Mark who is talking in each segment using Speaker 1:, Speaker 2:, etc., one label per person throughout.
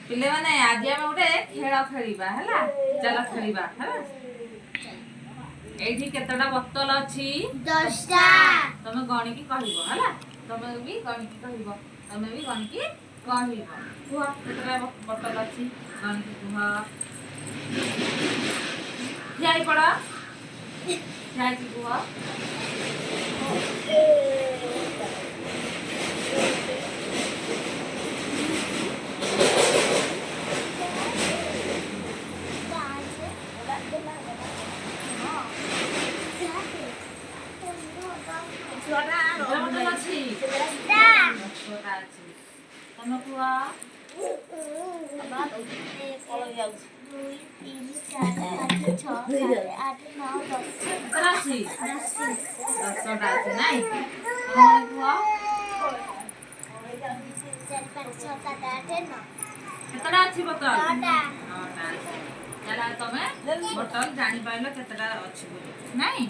Speaker 1: ପିଲାମାନେ, ଆଜି ଆମେ ଗୋଟେ ଖେଳ ଖେଳିବା, ହେଲା? ଚାଲ ଖେଳିବା, ହେଲା? ଏଇଠି କେତେଟା ବୋତଲ ଅଛି?
Speaker 2: 10ଟା।
Speaker 1: ତମେ ଗଣିକି କହିବ, ହେଲା? ତମେ ବି ଗଣିକି କହିବ, ତମେ ବି ଗଣିକି କହିବ। କୁହ, କେତେଟା ବୋତଲ ଅଛି ଗଣିକି କୁହ। ଠିଆ ହେଇ ପଡ଼, ଠିଆ ହେଇକି କୁହ। କେତେଟା ବୋତଲ ଅଛି?
Speaker 2: 10ଟା।
Speaker 1: 10ଟା ଅଛି। ତମେ କୁହ।
Speaker 2: 2, 3, 4, 5, 6, 7, 8, 9, 10।
Speaker 1: କେତେଟା ଅଛି? 10ଟା ଅଛି, ନାଇଁ? ତମେ କୁହ।
Speaker 2: 4, 5, 6, 7, 8, 9।
Speaker 1: କେତେଟା ଅଛି ବୋତଲ?
Speaker 2: 9ଟା।
Speaker 1: 9ଟା ଅଛି। ତାହେଲେ ତମେ ବୋତଲ ଜାଣିପାରିଲ କେତେଟା ଅଛି ବୋଲି, ନାଇଁ?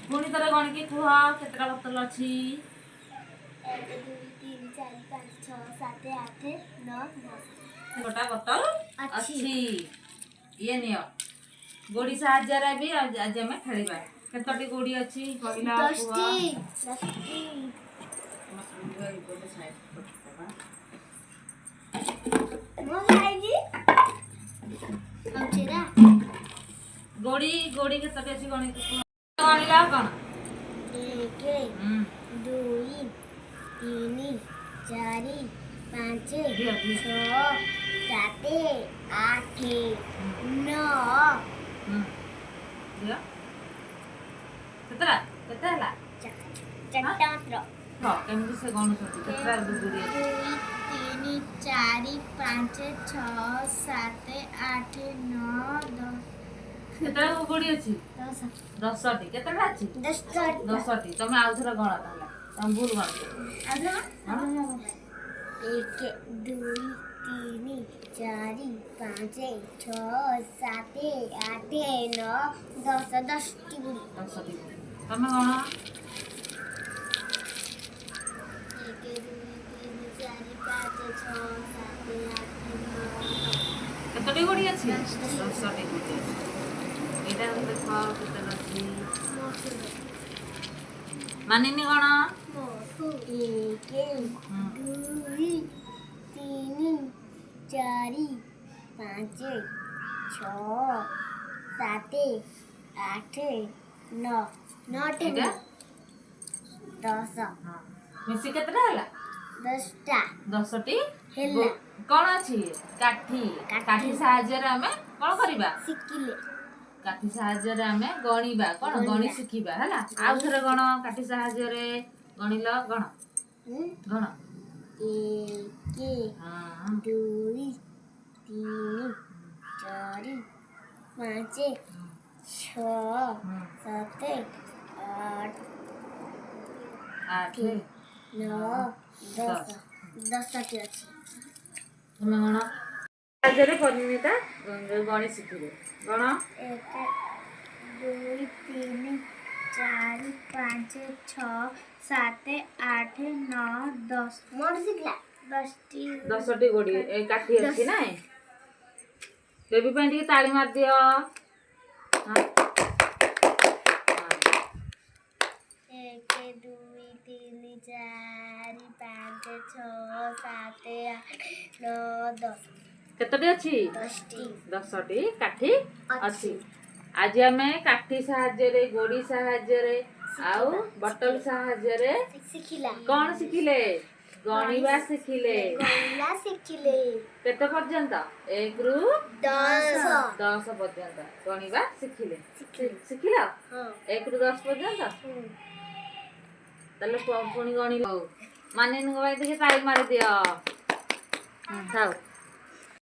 Speaker 1: ପୁଣି ଥରେ ଗଣିକି କୁହ, କେତେଟା ବୋତଲ ଅଛି?
Speaker 2: 1, 2, 3, 4, 5, 6, 7, 8, 9, 10।
Speaker 1: ଗୋଟା ବୋତଲ
Speaker 2: ଅଛି।
Speaker 1: ଅଛି। ଇଏ ନିଅ, ଗୋଡ଼ି ସାହାଯ୍ୟରେ ବି ଆଜି ଆମେ ଖେଳିବା। କେତୋଟି ଗୋଡ଼ି ଅଛି କହିଲ, କୁହ।
Speaker 2: 10ଟି, 10ଟି। ମୋ ଖାଇଛି ଆଉ ଚେରା।
Speaker 1: ଗୋଡ଼ି କେତୋଟି ଅଛି ଗଣିକି କୁହ। ଗଣିଲ କଣ?
Speaker 2: 1, 2, 3, 4, 5,
Speaker 1: ଦିଅ, ଦିଅ।
Speaker 2: 6, 7, 8, 9।
Speaker 1: ଦିଅ, କେତେଟା, କେତେ ହେଲା?
Speaker 2: 4ଟା ମାତ୍ର।
Speaker 1: ହଁ, କେମିତି ସେ ଗଣୁଛନ୍ତି? କେତେଟା ଗୋଡ଼ି ଅଛି?
Speaker 2: 2, 3, 4, 5, 6, 7, 8, 9, 10।
Speaker 1: କେତେଟା ଗୋଡ଼ି ଅଛି?
Speaker 2: 10।
Speaker 1: 10ଟି। କେତେଟା ଅଛି?
Speaker 2: 10ଟା।
Speaker 1: 10ଟି। ତମେ ଆଉ ଥରେ ଗଣ ତାହେଲେ, ତମେ ଭୁଲ ଗଣୁଛ।
Speaker 2: 1, 2, 3, 4, 5, 6, 7, 8, 9, 10। 10ଟି ଗୁଡ଼ି।
Speaker 1: 10ଟି ଗୋଡ଼ି। ତମେ ଗଣ।
Speaker 2: 1, 2, 3, 4, 5, 6, 7, 8, 9, 10।
Speaker 1: କେତୋଟି ଗୋଡ଼ି ଅଛି?
Speaker 2: 10ଟି।
Speaker 1: 10ଟି ଗୋଡ଼ି ଅଛି। ଏଇଟା ଦେଖ, କେତେଟା ଅଛି? ମାନିନି, ଗଣ।
Speaker 2: 1, 2, 3, 4, 5, 6, 7, 8, 9। 9ଟି।
Speaker 1: ଏଇଟା?
Speaker 2: 10।
Speaker 1: ହଁ, ମିଶି କେତେଟା ହେଲା?
Speaker 2: 10ଟା।
Speaker 1: 10ଟି
Speaker 2: ହେଲା।
Speaker 1: କଣ ଅଛି? କାଠି।
Speaker 2: କାଠି।
Speaker 1: କାଠି ସାହାଯ୍ୟରେ ଆମେ କଣ କରିବା?
Speaker 2: ଶିଖିଲେ।
Speaker 1: କାଠି ସାହାଯ୍ୟରେ ଆମେ ଗଣିବା କଣ? ଗଣି
Speaker 2: ଗଣିବା।
Speaker 1: ଶିଖିବା, ହେଲା? ଆଉ ଥରେ ଗଣ, କାଠି ସାହାଯ୍ୟରେ ଗଣିଲ, ଗଣ। ଗଣ।
Speaker 2: 1, 2, 3, 4, 5, 6, 7, 8,
Speaker 1: 8,
Speaker 2: 9, 10। 10ଟି ଅଛି।
Speaker 1: ତମେ ଗଣ। ସାହାଯ୍ୟରେ ପରିଣୀତା ଗଣି ଶିଖିବେ। ଗଣ।
Speaker 2: 1, 2, 3, 4, 5, 6, 7, 8, 9, 10। ମୋର ଶିଖିଲା 10ଟି।
Speaker 1: 10ଟି ଗୋଡ଼ି ଏ କାଠି ଅଛି, ନାଇଁ? ବେବି ପାଇଁ ଟିକେ ତାଳି ମାରିଦିଅ। ହଁ।
Speaker 2: 1, 2, 3, 4, 5, 6, 7, 8, 9, 10।
Speaker 1: କେତୋଟି ଅଛି?
Speaker 2: 10ଟି।
Speaker 1: 10ଟି କାଠି
Speaker 2: ଅଛି।
Speaker 1: ଅଛି। ଆଜି ଆମେ କାଠି ସାହାଯ୍ୟରେ, ଗୋଡ଼ି ସାହାଯ୍ୟରେ ଆଉ ବଟଲ ସାହାଯ୍ୟରେ
Speaker 2: ଶିଖିଲା।
Speaker 1: କଣ ଶିଖିଲେ? ଗଣିବା ଶିଖିଲେ।
Speaker 2: ଗଣିବା ଶିଖିଲେ।
Speaker 1: କେତେ ପର୍ଯ୍ୟନ୍ତ? 1ରୁ
Speaker 2: 10।
Speaker 1: 10 ପର୍ଯ୍ୟନ୍ତ ଗଣିବା ଶିଖିଲେ।
Speaker 2: ଶିଖିଲେ।
Speaker 1: ଶିଖିଲ?
Speaker 2: ହଁ।
Speaker 1: 1ରୁ 10 ପର୍ଯ୍ୟନ୍ତ? ତାହେଲେ ପୁଣି ଗଣିଲ। ହଉ, ମାନିନୀଙ୍କ ପାଇଁ ଟିକେ ତାଳି ମାରିଦିଅ। ଥାଉ।